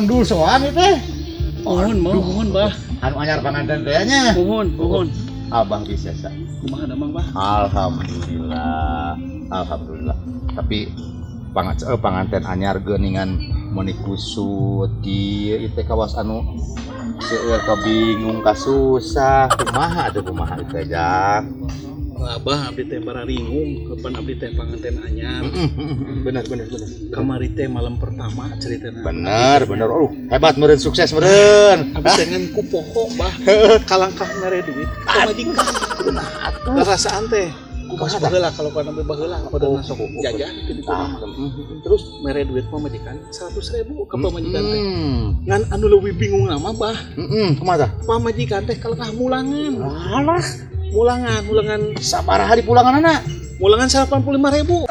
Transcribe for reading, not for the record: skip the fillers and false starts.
Kang Dul soang itu teh. Mohon, mohon, Bah. Anu anyar panganten teh nya. Mohon, mohon. Abah bisa sa. Kumaha damang, Bah? Alhamdulillah. Alhamdulillah. Tapi panganten anyar geuningan meuni kusut kieu ieu teh kawas anu seueur kabingung kasusah. Kumaha atuh, kumaha ieu teh, Jang? Abah, abdi teh bararingung, kapan abdi teh panganten anyar. Bener bener bener. Kamari teh malam pertama ceritana. Bener bener. Oh, hebat meureun, sukses meureun. Abdi teh ngan ku poho, Bah. Kalangkah mere duit ka pamajikan. Perasaan teh ku pas Kumaha tah? Baheula kalau kana baheula pada masuk jajan gitu itu Ah, mah. Terus Mere duit pamajikan 100.000 ka pamajikan teh. Ngan anu leuwih bingung nama, Bah. Kumaha tah? Pamajikan teh kalangkah mulangan. Alah, Mulangan, mulangan. Sabaraha di pulangan anak? Mulangan 85.000.